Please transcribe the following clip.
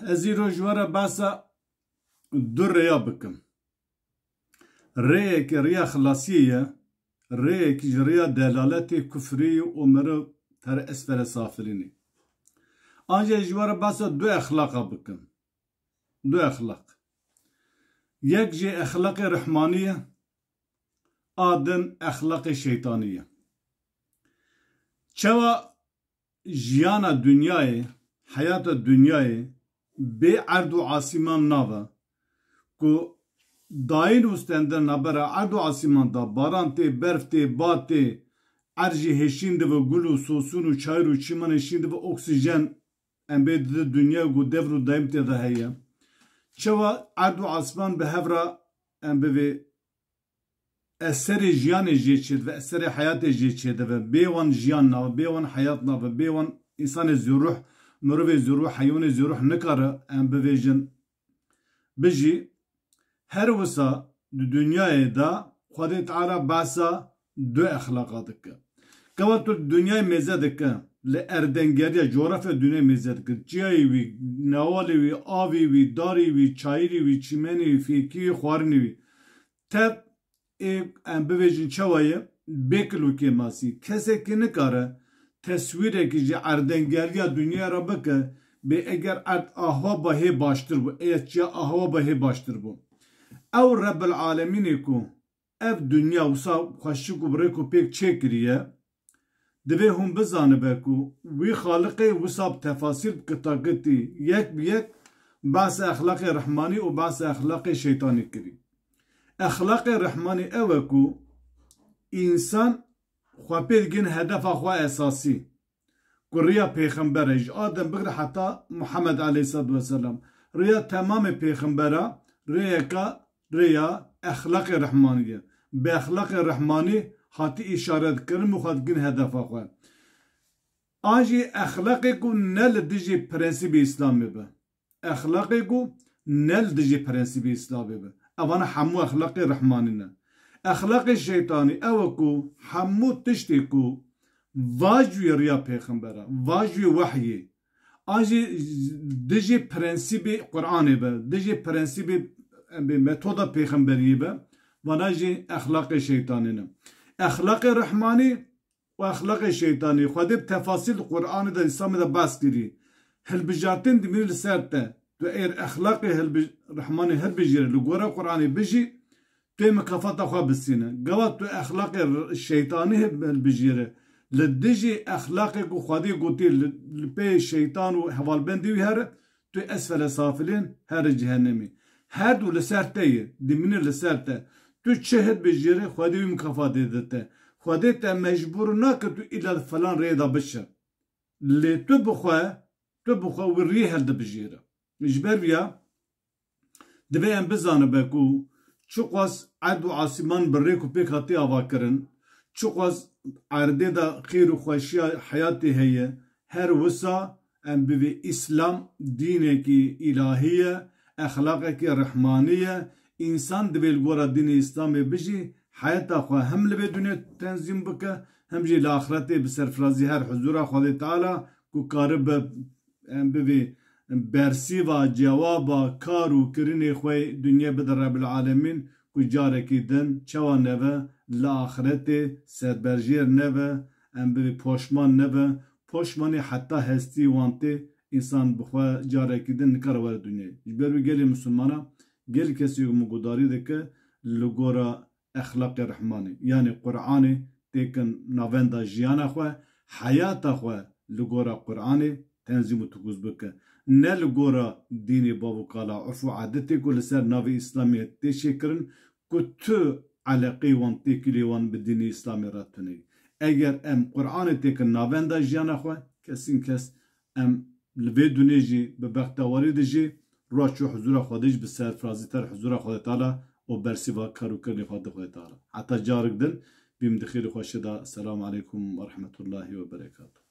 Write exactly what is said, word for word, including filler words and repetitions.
Ez îro ji we re behsa du rêya bikim. Rêyekî rêya xilasiyê ye, rêyekî ji rêya delaletê, kufrî û mirov tere esfele safilînê. Ancî ji we re behsa du exlaqa bikim. Du exlaq. Yek jê exlaqê rehmanî ye, a din exlaqê şeytanî ye. Çawa jiyana dinyayê, heyata dinyayê bê erd û asîman nabe, ku dayîn û stendin nabera erd û asîman da, baran tê, berf tê, ba tê, erd jî hêşîn dibe, gul û sosûn û çayir û çîman hêşîn dibe, oksîjen em bê dide dinya ku devr û dayim tê de heye. Çawa erd û asîman bi hev re em bivê eserê jiyanê jê çêdibe, eserê heyatê jê çêdibe. Bê wan jiyan nabe, bê wan heyat nabe, bê wan însanê zîruh, mirovê zîruh, heywanê zîruh nikare em bivêjin bijî. Her wisa di dinyayê de Xwedê Teala behsa du exlaqa dike. Gava tu dinyayê mêze dike, li erdengeriya, coğrafya dinyayê mêze dike. Çiyayê wî, newalê wî, avê wî, darê wî, çayirê wî, çîmenê wî, fêkî wî, xwarinê wî. Tev ê em bivêjin çawa ye, bê kil û kêmasî. Kesekî nikare teswîrekî ji erdengeriya dinyayê re bike, bê eger erd ahwa ba hê baştir bû, eya çiya ahwa ba hê baştir bû. Ew Rebbil Alemînê ku ev dinya wisa xweşik û bi rêk û pêk çêkiriye, divê hûn bizanibe ku wî Xaliqê wisa bi tefasîl, bi kitakitî, yek bi yek behsa exlaqê rehmanî û behsa exlaqê şeytanî kirî. Exlaqê rehmanî ew e ku însan xwe pê digihîne hedefa xwe esasî, ku riya pêxember e, ji Adem bigire heta Muhammed aleyhisselatu vesselam. Riya temamê pêxembera rêyeka, rêya exlaqê rehmanî ye. Bi exlaqê rehmanî hatî îşaret kirin û xwe digihîne hedefa xwe. An jî exlaqê ku ne li dijî prensîbê Îslamê be. Exlaqê ku ne li dijî prensîbê Îslamê be. Evana hemû exlaqê rehmanî ne. Exlaqê şeytanî ew e ku hemû tiştê ku va ji wî riya pêxembera, va ji wî wehyê, an jî dijî prensîbê Qur'anê be, dijî prensîbê, em bê metoda pêxemberiyê be, vana jî exlaqê şeytanî ne. Exlaqê rehmanî û exlaqê şeytanî. Xwedê bi tefasîl di Qur'anê de, Îslamê de behs kirî. Hilbijartin dimînî li ser te. Tu eger exlaqê hilbi-, Rehmanê hilbijêrî, li gora Qur'anê bijî, tu yê mikafata xwe bistîne. Gava tu exlaqê r-, şeytanî hil-, hilbijêrî, li dijî exlaqê ku Xwedê gotî, li, li pê şeytan û hevalbendê wî here, tu esfele safilên, herî cehennemî. Her du li ser te ye, dimîne li ser te. Tu çi hilbijêrî, Xwedê wî mikafatê dide te. Xwedê te mecbûr nake tu îla di filan rêyê de biçe. Lê tu bi xwe, tu bi xwe wî rî hildibijêre. Ji ber vîya, divê em bizanibe ku çiqas erd û asîman bi rêk û pêk hatiye avakirin, çiqas erdê de xêr û xweşiya heyatê heye, her wisa em bivê Îslam dînekî îlahî ye, exlaqekî rehmanî ye. Însan divê li gora dînê Îslamê bijî, heyata xwe hem li vê dunê tenzîm bike, hem jî li axretê bi serfirazî her huzûra Xwedê Teala ku karibe em bivê bersîva, cewaba kar û kirinê xwe dinyê bide Rebbil Alemîn, ku carekî din çawa nebe li axretê serberjêr nebe, em bivê poşman nebe, poşmanî heta hestî wan tê, însan bi xwe carekî din nikare were dinyê. Ji ber wî gelê misilmana, gelî kesê ku min gudarî dike, li gora exlaqê rehmanê, yanî Qur'anê têkin navenda jiyana xwe, heyata xwe li gora Qur'anê tenzîm û tikûz bike. Ne li gora dînê bav û kala, urf û adetê ku li ser navê Îslamê tê çêkirin, ku tu eleqeyê wan, têkiliyê wan bi dînê Îslamê re tune ye. Eger em Qur'anê têkin navenda jiyana xwe, kesîn kes em li vê dunê jî bi bextewarî dijî, roja çû huzûra Xwedê jî bi serfirazî ter huzûra Xwedê Teala û bersîva kar û kirinê xwe di Xwedê Teala. Heta carek din, bîm di xêr û xweşê de. Selamu aleykum ve rahmetullahi ve berekatuhu.